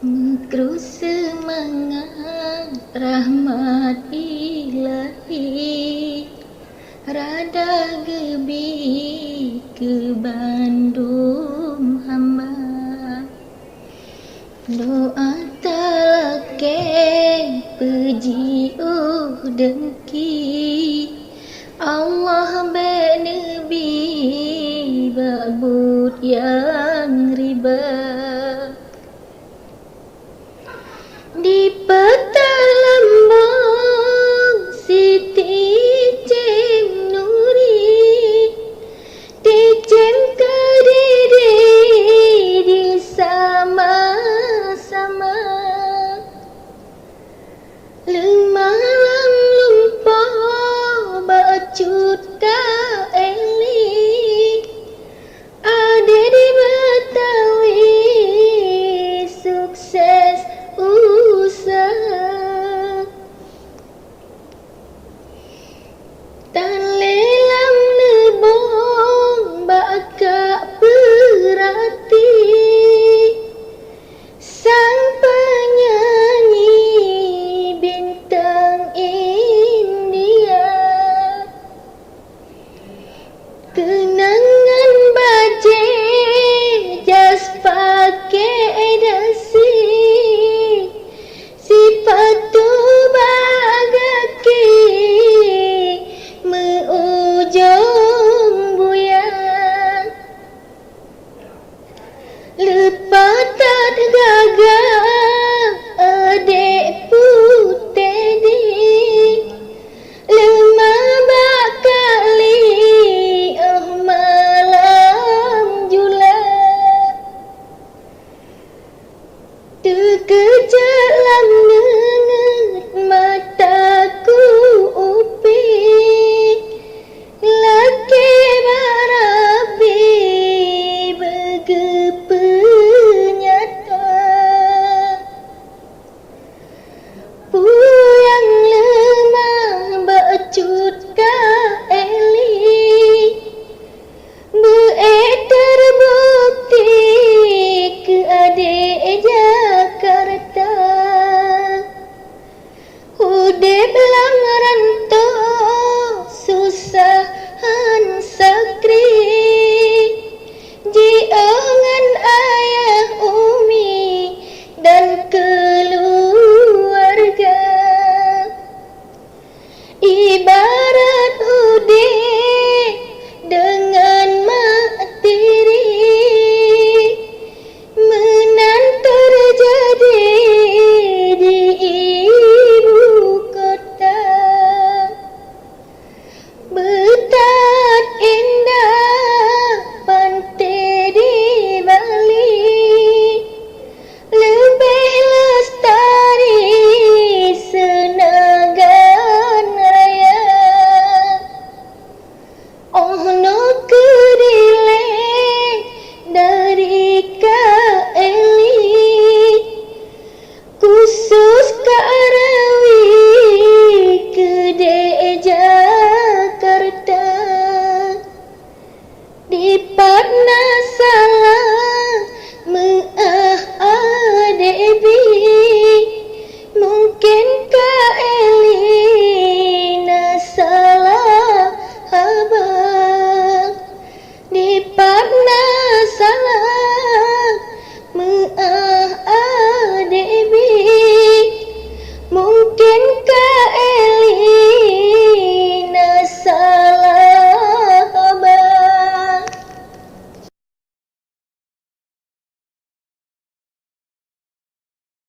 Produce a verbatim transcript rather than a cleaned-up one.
Meukrue seumangat rahmat Ilahi, rada geubi keu bandum hamba. Doa talakée peujiôh deungki, Allah bék neubi bak buet nyang riba. Di peutalam bong Siti Cem Nuri, Teucém keudéh di sama-sama. Leumah lam lumpoe bacut ka éli, adoe di Betawi sukses useuh. Tan lé lam neubong bak ka peurati, sang peunyanyi bintang India. Keunangan bajée jas paké dasi, sipatu bak gaki meu-ujong buya. Lé